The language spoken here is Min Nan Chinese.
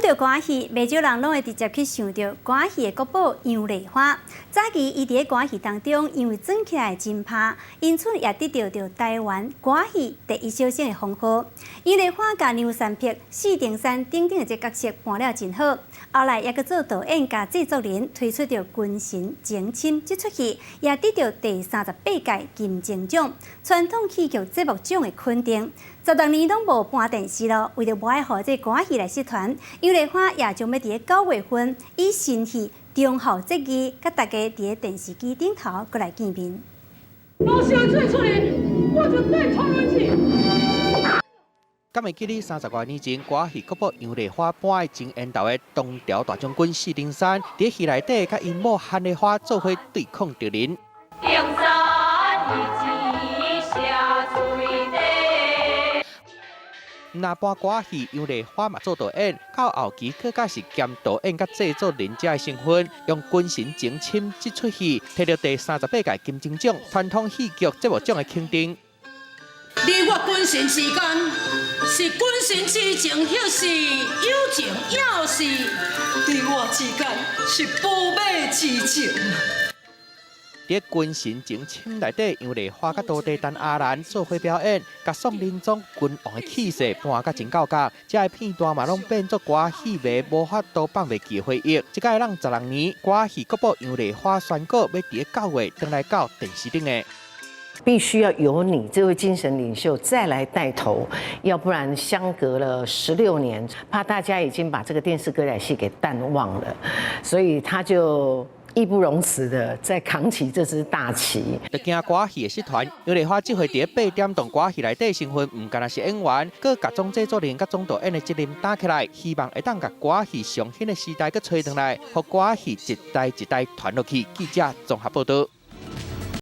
著歌仔戲，袂少人攏會直接去想著歌仔戲的國寶楊麗花。早期伊佇咧歌仔戲當中，因為轉起來真拍，因此也得著著台灣歌仔戲第一小生的封號。楊麗花共梁山伯、四重山等等的這角色扮了真好。後來也閣做導演佮製作人，推出著《軍神情深》這齣戲，也得著第38屆金鐘獎傳統戲劇節目獎的肯定。16年攏無搬電視囉，為著無愛予這歌仔戲來失傳，楊麗花也將欲佇咧9月份以新戲《忠孝節義》佮大家佇咧電視機頂頭閣來見面。老師做出來，我就帶穿去。敢會記得30外年前，歌仔戲國寶楊麗花扮的真緣投的唐朝大將軍四重山，佇戲內底佮𪜶某韓麗花做伙對抗敵人。重山伊錢寫水底。毋但扮歌戲，楊麗花嘛做導演，到後期閣較是兼導演佮製作人這的身份，用《軍神情深》這齣戲，摕著第38屆金鐘獎傳統戲劇節目獎的肯定。你我君臣之間，是君臣之情，抑是友情，抑是你我之間是駙馬之情。佇軍神情深內底，楊麗花佮徒弟陳阿蘭做伙表演，共宋仁宗君王的氣勢扮甲真到格，這个片段嘛攏變做歌戲迷無法度放袂記的回憶。這擺人16年，歌戲國寶楊麗花宣告欲佇9月轉來到電視頂的。必須要由你這位精神領袖再來帶頭，要不然相隔了16年，怕大家已經把這個電視歌仔戲給淡忘了，所以他就義不容辭的再扛起這支大旗。就驚歌戲的失傳，楊麗花這回佇8點檔歌戲內底身份，毋干焦是演員，閣共總製作人佮總導演的責任擔起來，希望會當共歌戲上興的時代閣揣轉來，予歌戲一代一代傳落去。記者綜合報導。